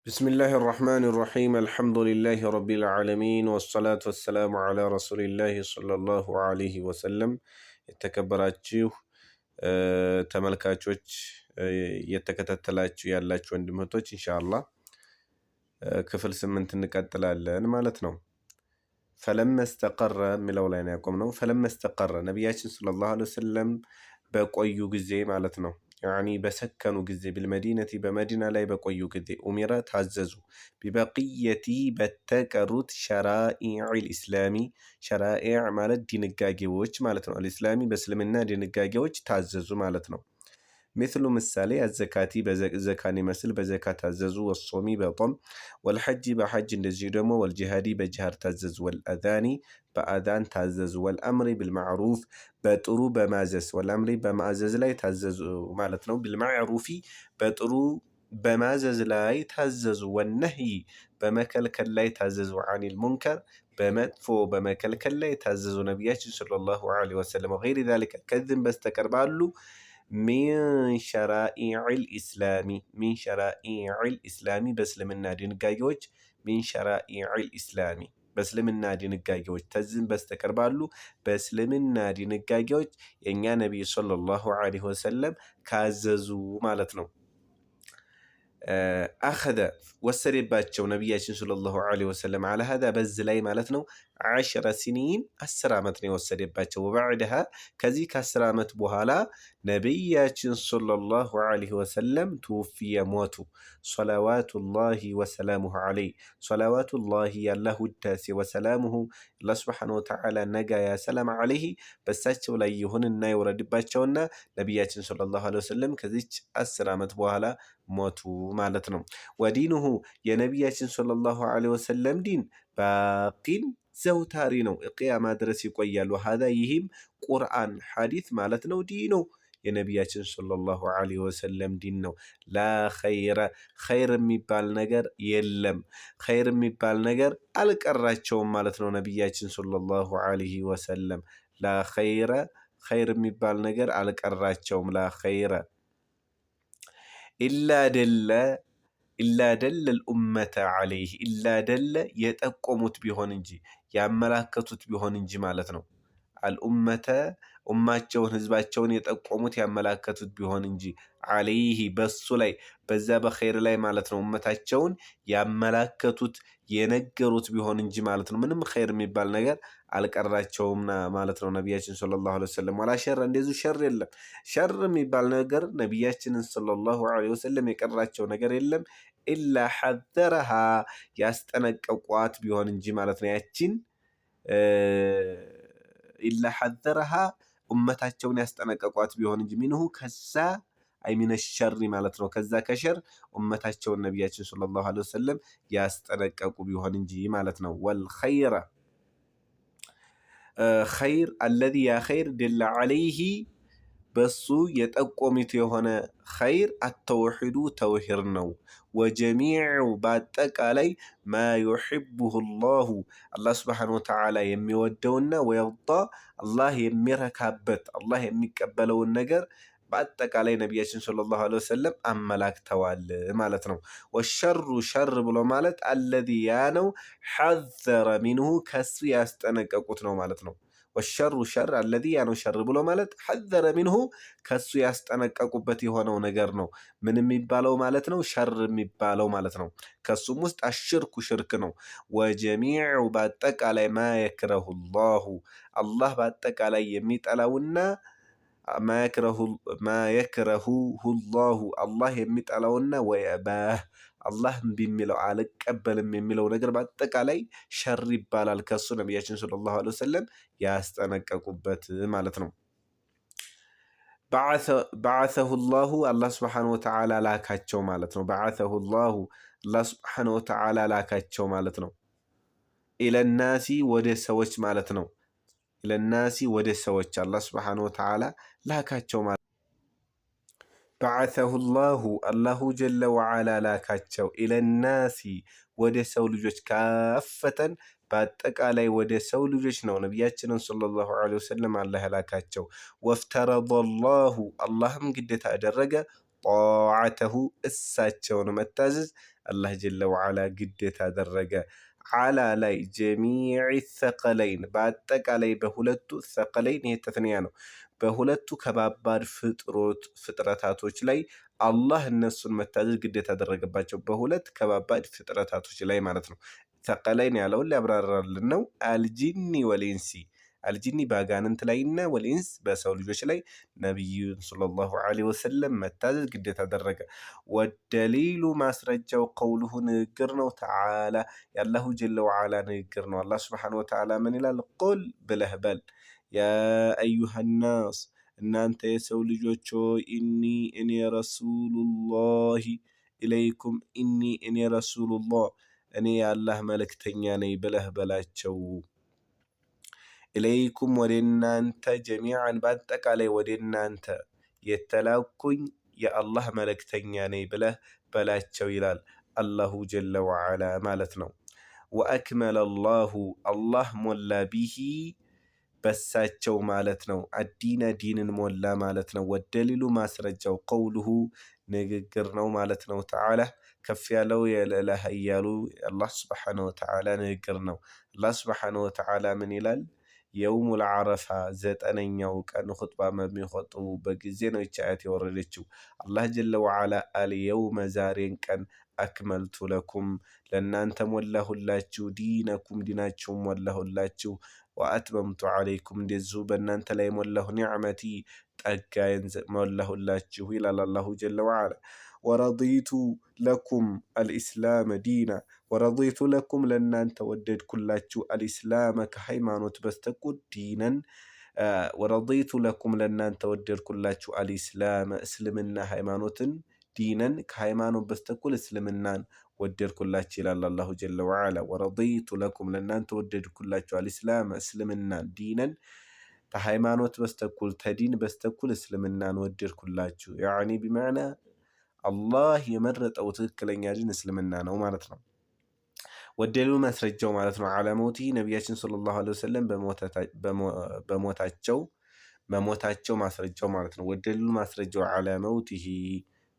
بسم الله الرحمن الرحيم، الحمد لله رب العالمين، والصلاة والسلام على رسول الله صلى الله عليه وسلم። የተከበራችሁ ተመልካቾች፣ እየተከታተላችሁ ያላችሁ ወንድም እህቶች፣ ኢንሻአላህ ክፍል 8 እንቀጥላለን ማለት ነው። فلما استقر የሚለው ላይ ነው ያቆምነው። فلما استقر ነቢያችን ሰለላሁ ዐለይሂ ወሰለም በቆዩ ጊዜ ማለት ነው። يعني በሰከኑ ጊዜ፣ بالمدينة በመዲና ላይ በቆዩ ጊዜ፣ أمر ታዘዙ፣ ببقية በተቀሩት፣ شرائع الإسلام፣ شرائع ማለት ድንጋጌዎች ማለት ነው። الإسلام በእስልምና ድንጋጌዎች ታዘዙ ማለት ነው። مثل ምሳሌ፣ الزكاة በዘካን ይመስል በዘካ ታዘዙ። والصوم በጦም፣ والحج በሐጅ እንደዚሁ ደግሞ፣ والجهاد በጅሃድ ታዘዙ። والأذان በአዛን ታዘዙ። والأمر بالمعروف በጥሩ በማዘዝ፣ والأمر በማዘዝ ላይ ታዘዙ ማለት ነው። بالمعروف በጥሩ በማዘዝ ላይ ታዘዙ። والنهي በመከልከል ላይ ታዘዙ። عن المنكر በመጥፎ በመከልከል ላይ ታዘዙ ነቢያችን ሰለላሁ ዐለይሂ ወሰለም። وغير ذلك ከዚህም በስተቀር ባሉ፣ من شرائع الإسلام፣ من شرائع الإسلام በእስልምና ድንጋጌዎች፣ من شرائع الإسلام በእስልምና ድንጋጌዎች፣ ከዚህም በስተቀር ባሉ በእስልምና ድንጋጌዎች የእኛ ነቢይ ሰለላሁ ዐለይሂ ወሰለም ካዘዙ ማለት ነው። أخذ ወሰደባቸው ነቢያችን ሰለላሁ ዐለይሂ ወሰለም፣ على هذا በዚህ ላይ ማለት ነው፣ 10 سنين 10 ዓመት ነው የወሰደባቸው። وبعدها ከዚህ ከ10 ዓመት በኋላ ነቢያችን ሰለላሁ ዐለይሂ ወሰለም توفي ሞቱ። صلوات الله وسلامه عليه፣ صلوات الله ያላህ ውዳሴ፣ وسلامه አላህ ስብሓነሁ ወተዓላ ነጋ ያ ሰላም፣ عليه በሳቸው ላይ ይሁንና ይውረድባቸውና ነቢያችን ሰለላሁ ዐለይሂ ወሰለም ከዚች 10 ዓመት በኋላ ሞቱ ማለት ነው። ودينه የነቢያችን ሰለላሁ ዐለይሂ ወሰለም ዲን باق ዘውታሪ ነው፣ ቅያማ ድረስ ይቆያሉ። هذا ይህም ቁርአን ሐዲት ማለት ነው። دينه የነቢያችን ሰለላሁ ዐለይሂ ወሰለም ዲን ነው። لا خير ኸይር የሚባል ነገር የለም። ኸይር የሚባል ነገር አልቀራቸውም ማለት ነው ነቢያችን ሰለላሁ ዐለይሂ ወሰለም። لا خير ኸይር የሚባል ነገር አልቀራቸውም። لا خير إلا دل، إلا دل الأمة عليه، إلا دل የጠቆሙት ቢሆን እንጂ ያመላከቱት ቢሆን እንጂ ማለት ነው። الأمة ኡማቸውን ህዝባቸውን የጠቆሙት ያመላከቱት ቢሆን እንጂ፣ عليه በሱ ላይ በዛ በኸይር ላይ ማለት ነው። ኡመታቸውን ያመላከቱት የነገሩት ቢሆን እንጂ ማለት ነው። ምንም ኸይር የሚባል ነገር አልቀራቸውም ማለት ነው ነቢያችን ሰለላሁ ዐለይሂ ወሰለም። ولا شر እንደዚሁ ሸር የለም። ሸር የሚባል ነገር ነቢያችንን ሰለላሁ ዐለይሂ ወሰለም የቀራቸው ነገር የለም። إلا حذرها ያስጠነቀቋት ቢሆን እንጂ ማለት ነው። ያቺን إلا حذرها ኡመታቸውን ያስጠነቀቋት ቢሆን እንጂ፣ منه ከዛ፣ أي من الشر ማለት ነው። ከዛ ከሸር ኡመታቸውን ነቢያችን ሰለላሁ ዐለይሂ ወሰለም ያስጠነቀቁ ቢሆን እንጂ ማለት ነው። والخير ኸይር፣ الذي ያ ኸይር፣ دل عليه በሱ የጠቆሚቱ የሆነ ኸይር፣ التوحيد ተውሂድ ነው። وجميع በአጠቃላይ፣ ما يحبه الله አላህ ስብሓነሁ ወተዓላ የሚወደውና፣ ويرضى አላህ የሚረካበት አላህ የሚቀበለውን ነገር በአጠቃላይ ነቢያችን ሰለላሁ ዐለይሂ ወሰለም አመላክተዋል ማለት ነው። والشر ሸር ብሎ ማለት፣ الذي ያ ነው፣ حذر منه ከሱ ያስጠነቀቁት ነው ማለት ነው። والشر ሸር፣ الذي ያ ነው ሸር ብሎ ማለት፣ حذر منه ከሱ ያስጠነቀቁበት የሆነው ነገር ነው። ምን የሚባለው ማለት ነው? ሸር የሚባለው ማለት ነው። ከሱም ውስጥ الشرك ሽርክ ነው። وجميع በአጠቃላይ፣ ما يكرهه الله አላህ በአጠቃላይ የሚጠላውና፣ ما يكرهه الله አላህ የሚጠላውና፣ ويأباه አላህ እምቢ የሚለው አልቀበልም የሚለው ነገር በአጠቃላይ ሸር ይባላል። ከሱ ነቢያችን ሰለላሁ ዐለይሂ ወሰለም ያስጠነቀቁበት ማለት ነው። بعثه الله አላህ ስብሓነሁ ወተዓላ ላካቸው ማለት ነው። بعثه الله አላህ ስብሓነሁ ወተዓላ ላካቸው ማለት ነው። إلى الناس ወደ ሰዎች ማለት ነው። إلى الناس ወደ ሰዎች አላህ ስብሓነሁ ወተዓላ ላካቸው ማለት። بعثه الله አላሁ ጀለ ወዓላ ላካቸው፣ إلى الناس ወደ ሰው ልጆች፣ كافة በአጠቃላይ ወደ ሰው ልጆች ነው ነቢያችንን ሰለላሁ ዐለይሂ ወሰለም አላህ ላካቸው። وافترض الله አላህም ግዴታ አደረገ፣ طاعته እሳቸውን መታዘዝ፣ አላህ جل وعلا ግዴታ አደረገ። على ላይ جميع الثقلين በአጠቃላይ በሁለቱ ثقلين፣ ይሄ تثنية ነው። በሁለቱ ከባባድ ፍጥረታቶች ላይ አላህ እነሱን መታዘዝ ግዴታ አደረገባቸው። በሁለት ከባባድ ፍጥረታቶች ላይ ማለት ነው። ثقلين ያለውን ሊያብራራልን ነው። الجن والإنس፣ الجن በአጋንንት ላይና والإنس በሰው ልጆች ላይ ነቢዩን صلى الله عليه وسلم መታዘዝ ግዴታ አደረገ። والدليل ማስረጃው قوله ንግግር ነው። تعالى የአላሁ جل وعلا ንግግር ነው። አላህ سبحانه وتعالى ምን ይላል? قل ብለህ በል፣ يا أيها الناس እናንተ የሰው ልጆች ሆይ፣ إني እኔ رسول الله إليكم፣ إني እኔ رسول الله እኔ የአላህ መልእክተኛ ነኝ ብለህ በላቸው። إليكم ወደ እናንተ፣ جميعا በአጠቃላይ ወደ እናንተ የተላኩኝ የአላህ መልእክተኛ ነኝ ብለህ በላቸው ይላል አላሁ جل وعلا ማለት ነው። وأكمل الله አላህ ሞላ፣ به በሳቸው ማለት ነው። الدين ዲንን ሞላ ማለት ነው። والدليل ማስረጃው قوله ንግግር ነው ማለት ነው። تعالى ከፍ ያለው የልዕለ ኃያሉ አላህ سبحانه وتعالى ንግግር ነው። አላህ سبحانه وتعالى ምን ይላል? يوم العرفة 9ኛው ቀን ኹጥባ በሚኸጥቡበት ጊዜ ነው ይቺ አያት የወረደችው። አላህ جل وعلا اليوم ዛሬን ቀን أكملت لكم ለእናንተ ሞላሁላችሁ፣ دينكم ዲናችሁም ሞላሁላችሁ፣ وأتممت عليكم እንደዚሁ በእናንተ ላይ ሞላሁ፣ نعمتي ጠጋዬን ሞላሁላችሁ ይላል አላሁ جل وعلا። ورضيت لكم الإسلام دينا፣ ورضيت لكم ለእናንተ ወደድኩላችሁ፣ الإسلام ከሃይማኖት በስተቁር دينا፣ ورضيت لكم ለእናንተ ወደድኩላችሁ፣ الإسلام እስልምና ሃይማኖትን፣ دينا ከሃይማኖት በስተኩል እስልምናን ወደድኩላችሁ ይላል አላሁ جل وعلا። ورضيت لكم ለእናንተ ወደድኩላችሁ፣ الإسلام እስልምናን፣ دينا ከሃይማኖት በስተኩል ተዲን በስተኩል እስልምናን ወደድኩላችሁ። يعني بمعنى አላህ የመረጠው ትክክለኛ ዲን እስልምና ነው ማለት ነው። والدليل ማስረጃው ማለት ነው። على موته ነቢያችን صلى الله عليه وسلم በሞታቸው መሞታቸው ማስረጃው ማለት ነው። والدليل ማስረጃው على موته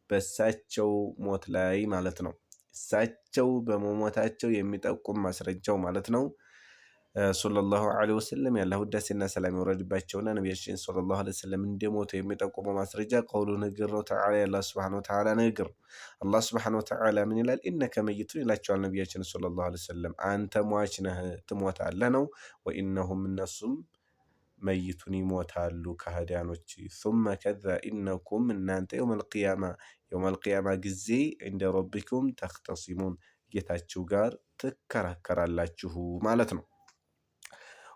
በሳቸው ሞት ላይ ማለት ነው። እሳቸው በመሞታቸው የሚጠቁም ማስረጃው ማለት ነው። صلى الله عليه وسلم የአላህ ውዳሴና ሰላም ይውረድባቸውና ነቢያችን صلى الله عليه وسلم እንደሞቱ የሚጠቁመው ማስረጃ قوله ንግግር ነው። تعالى የአላህ سبحانه وتعالى ንግግር። አላህ سبحانه وتعالى ምን ይላል? إنك ميت ይላቸዋል ነቢያችን صلى الله عليه وسلم አንተ ሟች ነህ ትሞታለህ ነው። وإنهم እነሱም ميتون ይሞታሉ ከሃዲያኖች። ثم ከዛ إنكم እናንተ يوم القيامة يوم القيامة ጊዜ عند ربكم تختصمون ጌታችሁ ጋር ትከራከራላችሁ ማለት ነው።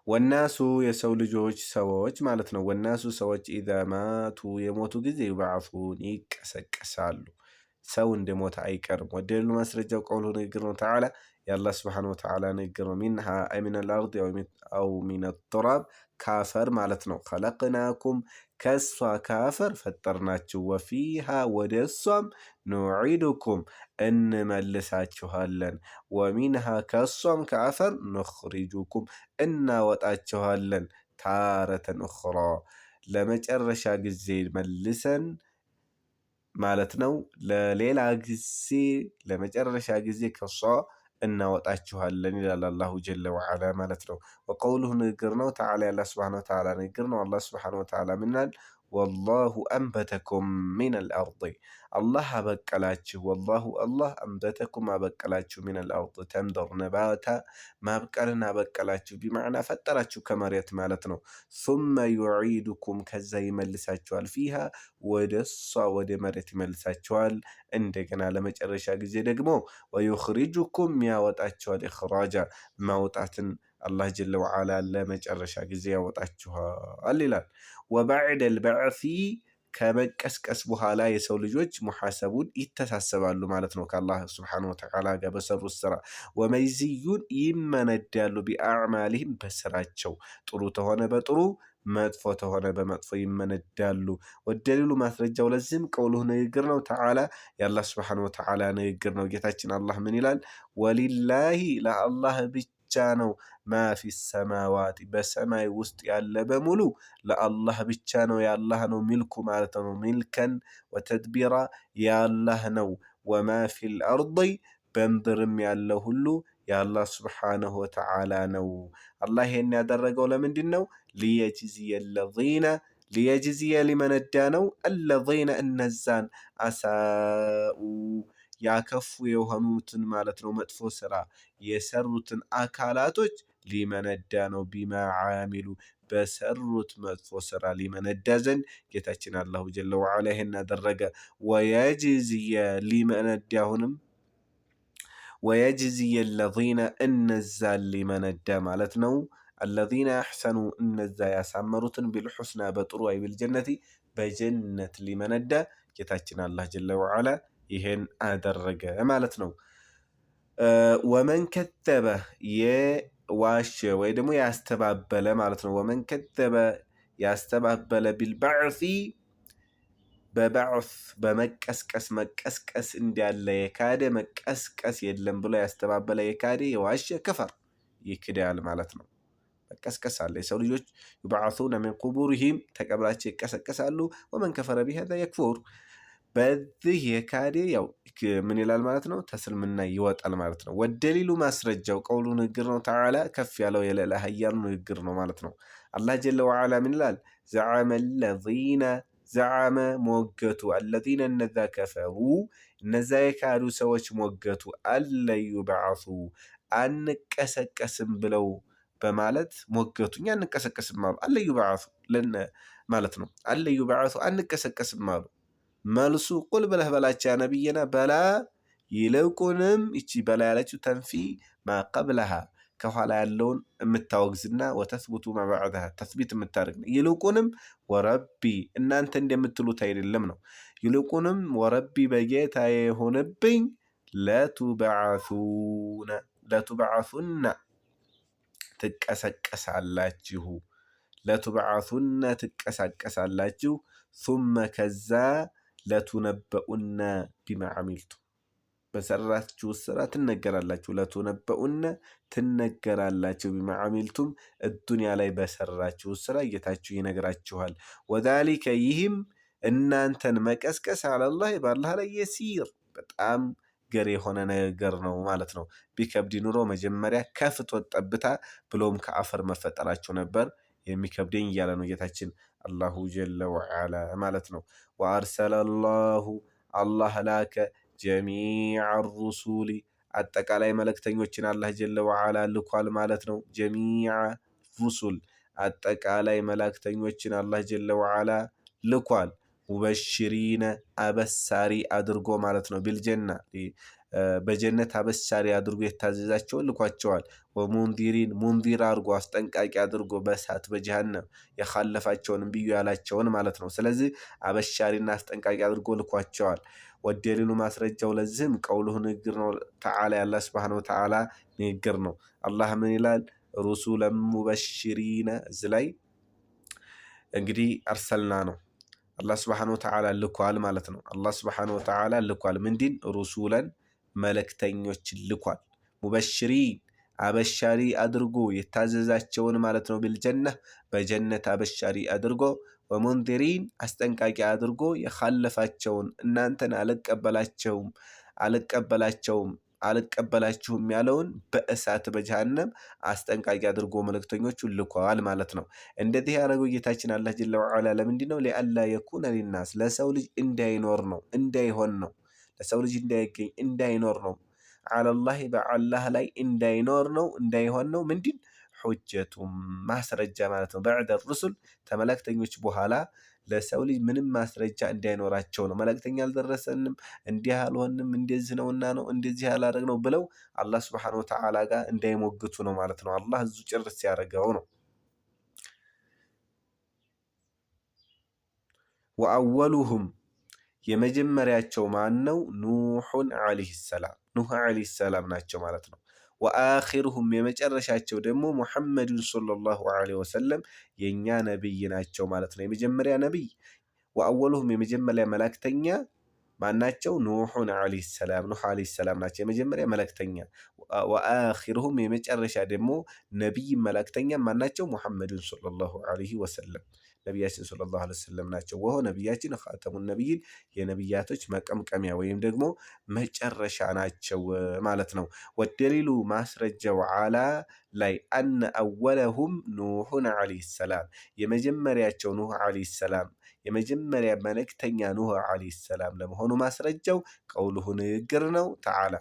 والناس የሰው ልጆች ሰዎች ማለት ነው። والناس ሰዎች إذا ماتوا የሞቱ ጊዜ يبعثون ይቀሰቀሳሉ። ሰው እንደሞተ አይቀርም። والدليل ማስረጃው قوله ንግግር ነው። تعالى የአላህ سبحانه وتعالى ንግግር ነው። منها أي من الأرض أو من التراب ካፈር ማለት ነው። خلقناكم ከእሷ ካፈር ፈጠርናችሁ። وفيها ወደ እሷም نعيدكم እንመልሳችኋለን። ومنها ከእሷም ከአፈር نخرجكم እናወጣችኋለን። تارة أخرى ለመጨረሻ ጊዜ መልሰን ማለት ነው። ለሌላ ጊዜ ለመጨረሻ ጊዜ ከእሷ እናወጣችኋለን ይላል አላሁ جل وعلا ማለት ነው። وقوله ንግግር ነው። تعالى የአላህ سبحانه وتعالى ንግግር ነው። አላህ سبحانه وتعالى ምናል? والله أنبتكم من الأرض አላህ አበቀላችሁ። والله አላህ أنبتكم አበቀላችሁ፣ من الأرض ተምድር نباتا ማብቀልን አበቀላችሁ፣ بمعنى ፈጠራችሁ ከመሬት ማለት ነው። ثم يعيدكم ከዛ ይመልሳችኋል፣ فيها ወደ እሷ ወደ መሬት ይመልሳችኋል። እንደገና ለመጨረሻ ጊዜ ደግሞ ويخرجكم ያወጣችኋል። إخراجا ማውጣትን አላህ جل وعلا ለመጨረሻ ጊዜ ያወጣችኋል ይላል። وبعد البعث ከመቀስቀስ በኋላ የሰው ልጆች محاسبون ይተሳሰባሉ ማለት ነው ከአላህ سبحانه وتعالى ጋር በሰሩት ስራ። ومجزيون ይመነዳሉ፣ بأعمالهم በስራቸው ጥሩ ተሆነ በጥሩ መጥፎ ተሆነ በመጥፎ ይመነዳሉ። والدليل ማስረጃው ለዚህም قوله ንግግር ነው። تعالى የአላህ سبحانه وتعالى ንግግር ነው። ጌታችን አላህ ምን ይላል? ولله ለአላህ ብቻ ነው፣ ما في السماوات በሰማይ ውስጥ ያለ በሙሉ ለአላህ ብቻ ነው። የአላህ ነው ሚልኩ ማለት ነው። ملكا وتدبيرا የአላህ ነው። وما في الأرض በምድርም ያለው ሁሉ የአላህ سبحانه وتعالى ነው። አላህ ይሄን ያደረገው ለምንድን ነው? ليجزي الذين ليجزي ሊመነዳ ነው። الذين እነዛን أساءوا ያከፉ የሆኑትን ማለት ነው፣ መጥፎ ስራ የሰሩትን አካላቶች ሊመነዳ ነው። بما عملوا በሰሩት መጥፎ ስራ ሊመነዳ ዘንድ ጌታችን الله جل وعلا ይሄን አደረገ። ويجزي ሊመነዳ አሁንም ويجزي الذين እነዛን ሊመነዳ ማለት ነው። الذين أحسنوا እነዛ ያሳመሩትን بالحسنى በጥሩ أي بالجنة በጀነት ሊመነዳ ጌታችን አላህ جل وعلا ይሄን አደረገ ማለት ነው። ومن كذب የዋሸ ወይ ደግሞ ያስተባበለ ማለት ነው። ومن كذب ያስተባበለ بالبعث በ بعث በመቀስቀስ መቀስቀስ እንዳለ የካደ መቀስቀስ የለም ብሎ ያስተባበለ የካደ የዋሸ كفر ይክዳል ማለት ነው። መቀስቀስ አለ። የሰው ልጆች يبعثون من قبورهم ተቀብራቸው ይቀሰቀሳሉ። ومن كفر بهذا يكفر በዚህ የካደ ያው ምን ይላል ማለት ነው? ተስልምና ይወጣል ማለት ነው። والدليل ማስረጃው قوله ንግግር ነው። تعالى ከፍ ያለው የልዕለ ኃያሉ ንግግር ነው ማለት ነው። አላህ جل وعلا ምን ይላል? زعم الذين زعم ሞገቱ الذين እነዛ كفروا እነዛ የካዱ ሰዎች ሞገቱ أن لن يبعثوا አንቀሰቀስም ብለው በማለት ሞገቱ። እኛ አንቀሰቀስም አሉ። أن لن يبعثوا ማለት ነው። أن لن يبعثوا አንቀሰቀስም አሉ። መልሱ قل ብለህ በላቸው يا نبينا بلى ይልቁንም ይቺ بلى ያለችው تنفي ما قبلها ከኋላ ያለውን የምታወግዝና وتثبت ما بعدها تثبيت የምታደርግ ነው። ይልቁንም وربي እናንተ እንደምትሉት አይደለም ነው። ይልቁንም وربي በጌታዬ የሆነብኝ لتبعثن ትቀሰቀሳላችሁ፣ لتبعثن ትቀሳቀሳላችሁ፣ ثم ከዛ لتنبؤن بما عملتم በሰራችሁ ስራ ትነገራላችሁ። لتنبؤن ትነገራላችሁ بما عملتم እዱንያ ላይ በሰራችሁ ስራ ጌታችሁ ይነግራችኋል። وذلك ይህም እናንተን መቀስቀስ على الله በአላህ ላይ يسير በጣም ገር የሆነ ነገር ነው ማለት ነው። ቢከብድ ኑሮ መጀመሪያ ከፍትወት ጠብታ ብሎም ከአፈር መፈጠራቸው ነበር የሚከብደኝ እያለ ነው ጌታችን الله جل وعلا ማለት ነው። وأرسل الله አላህ ላከ جميع الرسل አጠቃላይ መልእክተኞችን አላህ جل وعلا ልኳል ማለት ነው። جميع الرسل አጠቃላይ መላእክተኞችን አላህ جل وعلا ልኳል። مبشرين አበሳሪ አድርጎ ማለት ነው። بالجنة በጀነት አበሳሪ አድርጎ የታዘዛቸውን ልኳቸዋል። ومنذرين منذر አድርጎ አስጠንቃቂ አድርጎ በእሳት በጀሃነም የኻለፋቸውን እምብዩ ያላቸውን ማለት ነው። ስለዚህ አበሻሪና አስጠንቃቂ አድርጎ ልኳቸዋል። والدليل ማስረጃው ለዚህም قوله ንግግር ነው። تعالى የአላህ سبحانه وتعالى ንግግር ነው። አላህ ምን ይላል? رسلا مبشرين እዚ ላይ እንግዲህ أرسلنا ነው አላህ سبحانه وتعالى ልኳል ማለት ነው። አላህ سبحانه وتعالى ልኳል ምንድን رسلا መልእክተኞች ልኳል። مبشرين አበሻሪ አድርጎ የታዘዛቸውን ማለት ነው። بالجنة በጀነት አበሻሪ አድርጎ ومنذرين አስጠንቃቂ አድርጎ የኻለፋቸውን እናንተን አልቀበላቸውም አልቀበላቸውም አልቀበላችሁም ያለውን በእሳት በጀሃነም አስጠንቃቂ አድርጎ መልእክተኞቹ ልኳል ማለት ነው። እንደዚህ ያደረገው ጌታችን አላህ جل وعلا ለምንድን ነው? لئلا يكون للناس ለሰው ልጅ እንዳይኖር ነው፣ እንዳይሆን ነው። ለሰው ልጅ እንዳይገኝ እንዳይኖር ነው። على الله በአላህ ላይ እንዳይኖር ነው፣ እንዳይሆን ነው። ምንድን حجة ማስረጃ ማለት ነው። بعد الرسل ተመላክተኞች በኋላ ለሰው ልጅ ምንም ማስረጃ እንዳይኖራቸው ነው። መልእክተኛ አልደረሰንም፣ እንዲህ አልሆንም፣ እንደዚህ ነውና ነው እንደዚህ ያላደረግነው ብለው አላህ سبحانه وتعالى ጋር እንዳይሞግቱ ነው ማለት ነው። አላህ እዙ ጭርስ ያደረገው ነው። وأولهم የመጀመሪያቸው ማን ነው? نوح عليه السلام ኑህ عليه السلام ናቸው ማለት ነው። وآخرهم የመጨረሻቸው ደግሞ محمد صلى الله عليه وسلم የእኛ ነቢይ ናቸው ማለት ነው። የመጀመሪያ ነቢይ وأولهم የመጀመሪያ መላእክተኛ ማናቸው? نوح عليه السلام ኑህ عليه السلام ናቸው የመጀመሪያ መላእክተኛ። وآخرهم የመጨረሻ ደግሞ ነቢይ መላእክተኛ ማናቸው? محمد صلى الله عليه وسلم ነቢያችን صلى الله عليه وسلم ናቸው። وهو ነቢያችን خاتم النبيين የነቢያቶች መቀምቀሚያ ወይም ደግሞ መጨረሻ ናቸው ማለት ነው። والدليل ማስረጃው على ላይ أن أولهم نوح عليه السلام የመጀመሪያቸው ኑህ عليه السلام የመጀመሪያ መልእክተኛ ኑህ عليه السلام ለመሆኑ ማስረጃው قوله ንግግር ነው። تعالى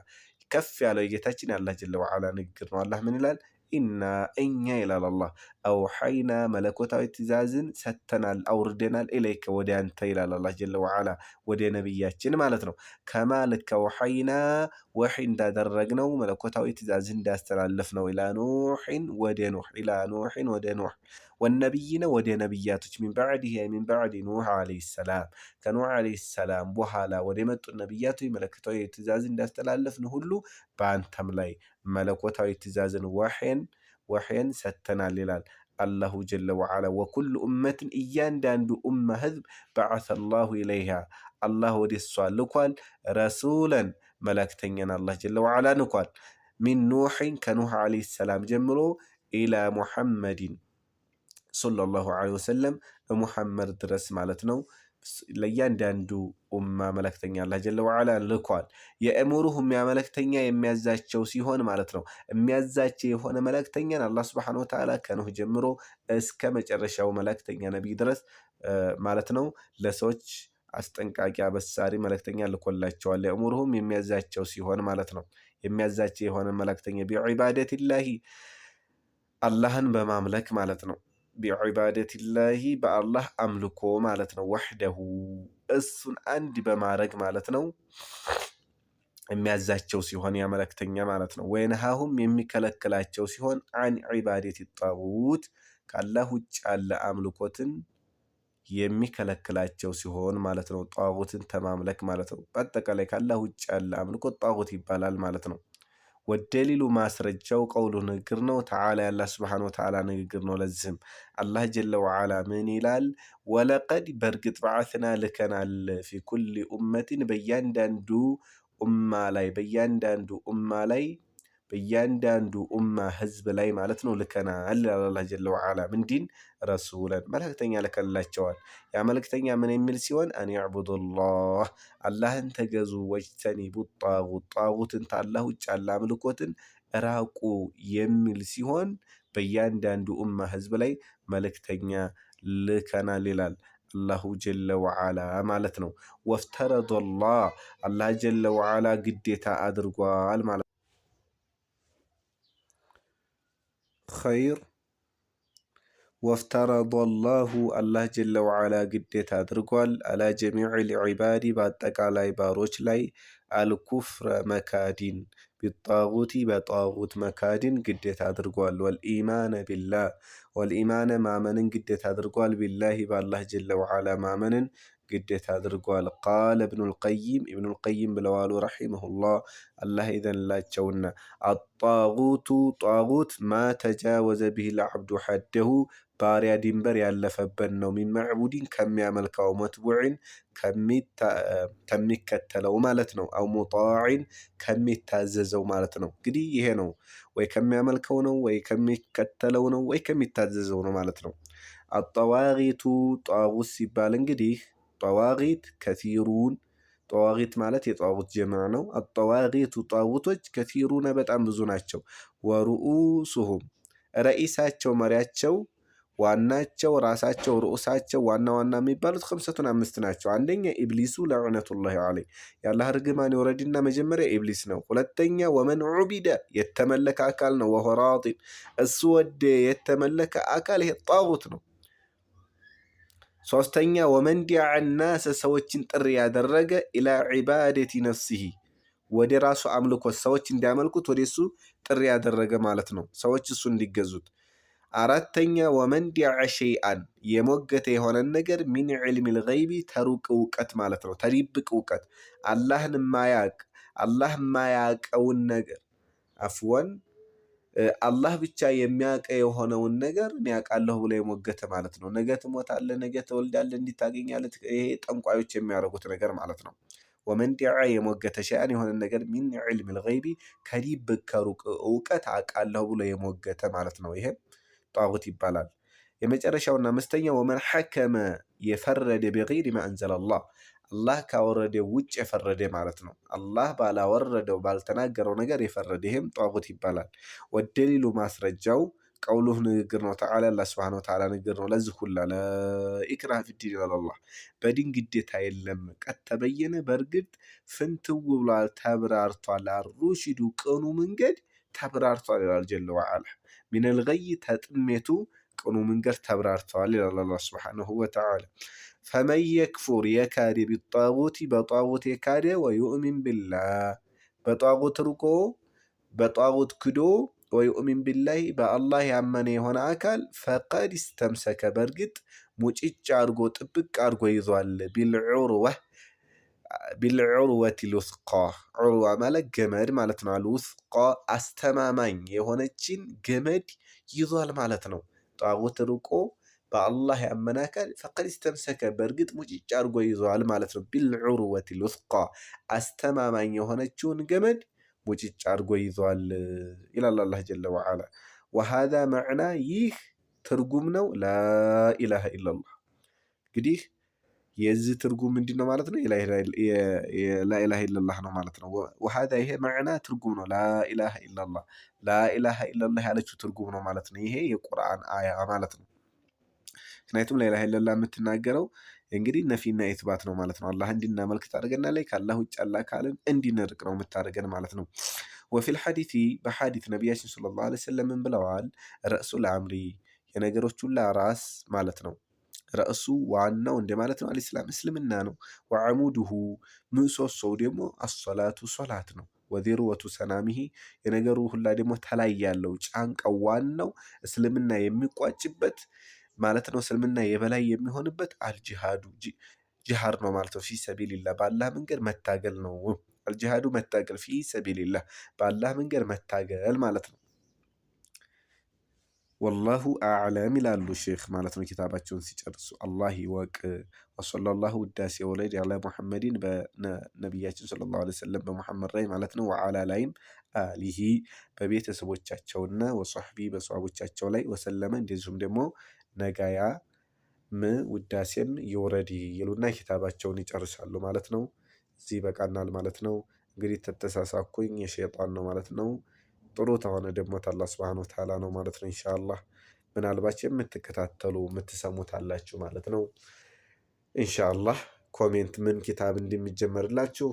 ከፍ ያለው የጌታችን የአላህ جل وعلا ንግግር ነው። አላህ ምን ይላል? إنا እኛ ይላል አላህ أوحينا መለኮታዊ ትእዛዝን ሰጥተናል አውርደናል፣ إليك ወደ አንተ ይላል አላህ جل وعلا ወደ ነቢያችን ማለት ነው። كما ልክ أوحينا ወሒ እንዳደረግነው መለኮታዊ ትእዛዝን እንዳስተላለፍ ነው إلى نوح ወደ ኑሕ إلى نوح ወደ ኑሕ والنبيين ወደ ነቢያቶች من بعده من بعد نوح عليه السلام ከኑሕ عليه السلام በኋላ ወደ መጡ ነቢያቶች መለኮታዊ ትእዛዝ እንዳስተላለፍን ሁሉ በአንተም ላይ መለኮታዊ ትእዛዝን ወሕየን ሰጥተናል ይላል الله جل وعلا። وكل أمة እያንዳንዱ ኡማ ህዝብ بعث الله إليها አላህ ወደ እሷ ልኳል። رسولا መላእክተኛን አላህ جل وعلا ልኳል። من نوح ከኑሕ عليه السلام ጀምሮ إلى محمد صلى الله عليه وسلم ሙሐመድ ድረስ ማለት ነው። ለእያንዳንዱ ኡማ መላእክተኛ አላህ جل وعلا ልኳል። يأمرهم ያ መልእክተኛ የሚያዛቸው ሲሆን ማለት ነው። የሚያዛቸው የሆነ መልእክተኛን አላህ سبحانه وتعالى ከኑህ ጀምሮ እስከ መጨረሻው መልእክተኛ ነቢይ ድረስ ማለት ነው ለሰዎች አስጠንቃቂ አበሳሪ መልእክተኛ ልኮላቸዋል። يأمرهم የሚያዛቸው ሲሆን ማለት ነው። የሚያዛቸው የሆነ መልእክተኛ بعبادة الله አላህን በማምለክ ማለት ነው። بعبادة الله በአላህ አምልኮ ማለት ነው። وحده እሱን አንድ በማድረግ ማለት ነው። የሚያዛቸው ሲሆን ያ መልእክተኛ ማለት ነው። وينهاهم የሚከለክላቸው ሲሆን عن عبادة الطاغوت ከአላህ ውጭ ያለ አምልኮትን የሚከለክላቸው ሲሆን ማለት ነው። ጣጉትን ተማምለክ ማለት ነው። በአጠቃላይ ከአላህ ውጭ ያለ አምልኮት ጣጉት ይባላል ማለት ነው። والدليل ማስረጃው قوله ንግግር ነው። تعالى የአላህ سبحانه وتعالى ንግግር ነው። ለዚህም አላህ جل وعلا ምን ይላል? ولقد በእርግጥ بعثنا ልከናል في كل أمة በእያንዳንዱ ኡማ ላይ በእያንዳንዱ ኡማ ላይ በእያንዳንዱ ኡማ ህዝብ ላይ ማለት ነው ልከናል ይላል አላህ جل وعلا። ምንድን رسولا መልእክተኛ ልከላቸዋል። ያ መልእክተኛ ምን የሚል ሲሆን أن اعبدوا الله አላህን ተገዙ፣ واجتنبوا الطاغوت ጣጉትን ታላህ ውጭ ያለ አምልኮትን ራቁ የሚል ሲሆን በእያንዳንዱ ኡማ ህዝብ ላይ መልእክተኛ ልከናል ይላል الله جل وعلا ማለት ነው። وافترض الله አላህ جل وعلا ግዴታ አድርጓል ማለት ነው። خير وافترض الله አላህ جل وعلا ግዴታ አድርጓል። على جميع العباد በአጠቃላይ ባሮች ላይ الكفر መካዲን بالطاغوت በጣጉት መካዲን ግዴታ አድርጓል። والإيمان بالله والإيمان ማመንን ግዴታ አድርጓል። بالله በአላህ جل وعلا ማመንን ግዴታ አድርጓል። قال ابن القيم ኢብኑል ቀይም ብለዋሉ رحمه الله አላህ ይዘንላቸውና الطاغوت ጣጉት ما تجاوز به العبد حده ባሪያ ድንበር ያለፈበት ነው። من معبود ከሚያመልከው متبوع ከሚከተለው ማለት ነው። أو مطاع ከሚታዘዘው ማለት ነው። እንግዲህ ይሄ ነው ወይ ከሚያመልከው ነው ወይ ከሚከተለው ነው ወይ ከሚታዘዘው ነው ማለት ነው። الطواغيت ጣጉት ሲባል እንግዲህ طواغيت كثيرون طواغيت ማለት የጣጉት ጀምዕ ነው። الطواغيت ጣጉቶች كثيرون በጣም ብዙ ናቸው። ورؤوسهم ረኢሳቸው መሪያቸው ዋናቸው ራሳቸው ርዑሳቸው ዋና ዋና የሚባሉት خمسة አምስት ናቸው። አንደኛ إبليس لعنة الله عليه የአላህ ርግማን ይውረድና መጀመሪያ ኢብሊስ ነው። ሁለተኛ ومن عبد የተመለከ አካል ነው። وهو راض እሱ ወደ የተመለከ አካል ይሄ ጣጉት ነው። ሶስተኛ ومن دعا الناس ሰዎችን ጥሪ ያደረገ إلى عبادة نفسه ወደ ራሱ አምልኮት ሰዎች እንዲያመልኩት ወደ እሱ ጥሪ ያደረገ ማለት ነው። ሰዎች እሱ እንዲገዙት። አራተኛ ومن ادعى شيئا የሞገተ የሆነን ነገር من علم الغيب ተሩቅ እውቀት ማለት ነው። ተድብቅ እውቀት አላህን ማያቅ አላህ ማያቀውን ነገር عفوا አላህ ብቻ የሚያውቀ የሆነውን ነገር እኔ አውቃለሁ ብሎ የሞገተ ማለት ነው። ነገ ትሞታለህ፣ ነገ ትወልዳለህ፣ እንዲህ ታገኛለህ። ይሄ ጠንቋዮች የሚያደርጉት ነገር ማለት ነው። ومن ادعى የሞገተ شيئا የሆነ ነገር من علم الغيب ከድብቅ ከሩቅ እውቀት አውቃለሁ ብሎ የሞገተ ማለት ነው። ይሄ ጣጉት ይባላል። የመጨረሻውና አምስተኛው ومن حكم የፈረደ بغير ما أنزل الله አላህ ካወረደው ውጭ የፈረደ ማለት ነው። አላህ ባላወረደው ባልተናገረው ነገር የፈረደ ይህም ጧጉት ይባላል። والدليل ማስረጃው قوله ንግግር ነው። تعالى አላህ سبحانه وتعالى ንግግር ነው። ለዚህ ሁላ لا إكراه في الدين ይላል አላህ። በዲን ግዴታ የለም። قد تبين በእርግጥ ፍንትው ብሏል፣ ተብራርቷል። الرشد ቅኑ መንገድ ተብራርቷል ይላል جل وعلا። من الغي ተጥሜቱ ቅኑ መንገድ ተብራርተዋል ይላል አላህ سبحانه وتعالى። فمن يكفر የካደ بالطاغوت በጣጉት የካደ ويؤمن بالله በጣጉት ርቆ በጣጉት ክዶ ويؤمن بالله በአላህ ያመነ የሆነ አካል فقد استمسك በእርግጥ ሙጭጭ አድርጎ ጥብቅ አድርጎ ይዟል። بالعروة الوثقى عروة ማለት ገመድ ማለት ነው። الوثقى አስተማማኝ የሆነችን ገመድ ይዟል ማለት ነው። ጣጉት ርቆ በአላህ ያመነ አካል فقد استمسك በእርግጥ ሙጭጭ አድርጎ ይዟል ማለት ነው። بالعروة الوثقى አስተማማኝ የሆነችውን ገመድ ሙጭጭ አድርጎ ይዟል ይላል አላህ جل وعلا። وهذا معنى ይህ ትርጉም ነው لا إله إلا الله። እንግዲህ የዚህ ትርጉም ምንድን ነው ማለት ነው? لا إله إلا الله ነው ማለት ነው። وهذا ይሄ معنى ትርጉም ነው። لا إله إلا الله لا إله إلا الله ያለችው ትርጉም ነው ማለት ነው። ይሄ የቁርአን አያ ማለት ነው። ምክንያቱም لا إله إلا الله የምትናገረው እንግዲህ نفي ና إثبات ነው ማለት ነው። አላህ እንድናመልክ ታደርገናለች፣ ከአላህ ውጭ ያለ አካልን እንድንርቅ ነው የምታደርገን ማለት ነው። وفي الحديث በሐዲት ነቢያችን صلى الله عليه وسلم ብለዋል? رأس الأمر የነገሮች ሁላ ራስ ማለት ነው። رأس ዋናው እንደ ማለት ነው። الإسلام እስልምና ነው። وعموده ምሰሶው ደግሞ الصلاة ሶላት ነው። وذروة سنامه የነገሩ ሁላ ደግሞ ተላይ ያለው ጫንቃው ዋናው እስልምና የሚቋጭበት ማለት ነው። እስልምና የበላይ የሚሆንበት الجهاد ጂሃድ ነው ማለት ነው። في سبيل الله በአላህ መንገድ መታገል ነው። الجهاد መታገል፣ في سبيل الله በአላህ መንገድ መታገል ማለት ነው። والله أعلم ይላሉ ሼክ ማለት ነው። ኪታባቸውን ሲጨርሱ አላህ ይወቅ። وصلى الله ውዳሴ ወለድ على محمد በነቢያችን صلى الله عليه وسلم በሙሐመድ ላይ ማለት ነው። وعلى ላይም آله በቤተሰቦቻቸውና وصحبه በሰሃቦቻቸው ላይ وسلم እንደዚሁም ደግሞ ነጋያ ም ውዳሴም ይውረድ ይሉና ኪታባቸውን ይጨርሳሉ ማለት ነው። እዚህ ይበቃናል ማለት ነው። እንግዲህ ተተሳሳኩኝ የሸይጣን ነው ማለት ነው። ጥሩ ተሆነ ደግሞ ታላህ ሱብሃነሁ ወተዓላ ነው ማለት ነው። ኢንሻአላህ ምናልባት የምትከታተሉ የምትሰሙት አላችሁ ማለት ነው። ኢንሻአላህ comment ምን ኪታብ እንደሚጀመርላችሁ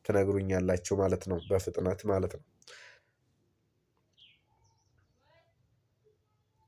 ትነግሩኛላችሁ ማለት ነው፣ በፍጥነት ማለት ነው።